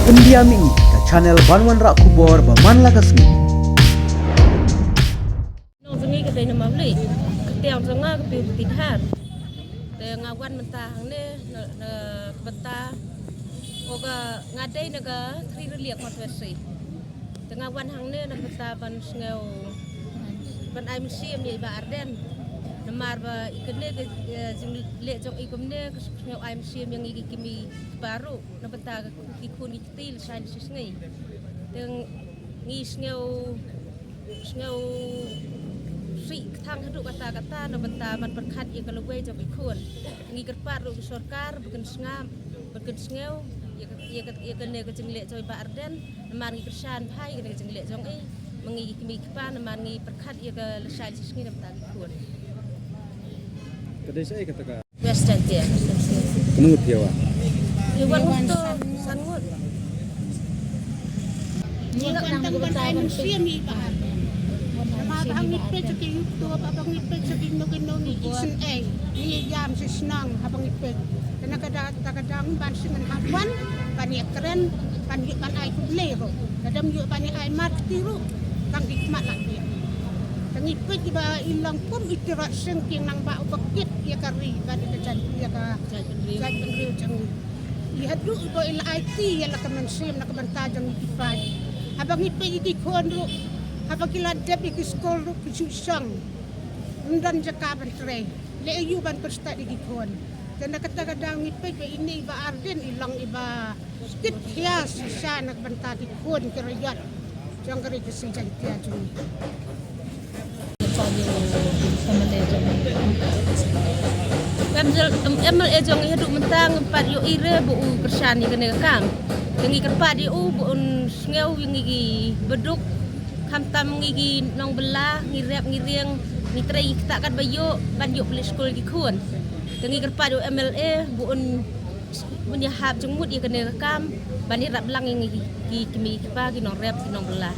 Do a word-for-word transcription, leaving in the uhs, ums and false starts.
Pyndiam ïa ngi ka channel ban wanrah khubor ba man la ka sngi. Nong jong ngi ka dei na Mawlih, ka tiang jong nga ka Pyrthei Dhar. Te nga wan mynta hangne na, na ka bynta, o ka, nga dei na ka Three Riliang constituency. Te nga wan hangne na ka bynta ban sngew, ban ai mynsiem ïa i Bah Ardent. Namar ba i kane ka, eh, jingleh jong i kumne ka sngew ai mynsiem ïa ngi ki kmie baroh. Na bynta ki khun ki kti lashai lashisngi. Te ngi sngew, sngew sih kthang haduh katta katta na bynta ban pyrkhat ïa ka lawei jong ki khun. Ngi kyrpad ruh ki sorkar ba kin sngap, ba kin sngew ïa ka, ïa ka, ïa kane ka jingleh jong i Bah Ardent. Namar ngi kyrshan bha ïa kane ka jingleh jong i. Ma ngi ki kmie ki kpa namar ngi pyrkhat ïa ka lashai lashisngi na bynta ki khun. Ka dei sa ïa kata ka West Jaintia. Kano phi wan? Phi wan to san ngut. Ngi wan tang ban ai mynsiem ïa i Bah Ardent. Namar ba ngi peit sha ki YouTube, ba ngi peit sha kino kino ngi ïohsngew, ngi ïam shisnong haba ngi peit. Te na ka daw, ta ka daw ban shu ngan hap wan ban ïakren, ban ïoh ban ai khublei ruh. Lada ym ïoh ban ai marti ruh, tang ki khmat la peit. Te ngi peit ba i long kum i Tirot Sing ki nang ba u ba kit ïa ka ri bad ïa ka jait, ïa ka jait bynriew jong ngi. I haduh ba i la aiti ïa la ka mynsiem na ka bynta jong ngi ki paid. Haba ngi peit ïa ki khun ruh, haba ki la dep ïa ki skul ruh ki shu shong. Ym don jaka ban trei. Leh aïu ban pynstad ïa ki khun. Te na kata ka daw ngi peit ba ine i Bah Ardent i long i ba kit khia shisha na ka bynta ki khun ki raiot jong ka ri Khasi Jaiñtia jong ngi. Em, em, M L A jong ngi haduh mynta ngim pat ïohi re ba u kyrshan ïa kane ka kam. Te ngi kyrpad ïa u ba un sngew ïa ngi ki baduk, khamtam ngi ki nongbylla, ngi rep ngi riang, ngi trei kita katba ïoh ban ïoh pule skul ki khun. Te ngi kyrpad ïa u M L A ba un, ba un ïahap jingmut ïa kane ka kam ban ïarap lang ïa ngi ki, ki kmie ki kpa, ki nongrep ki nongbylla.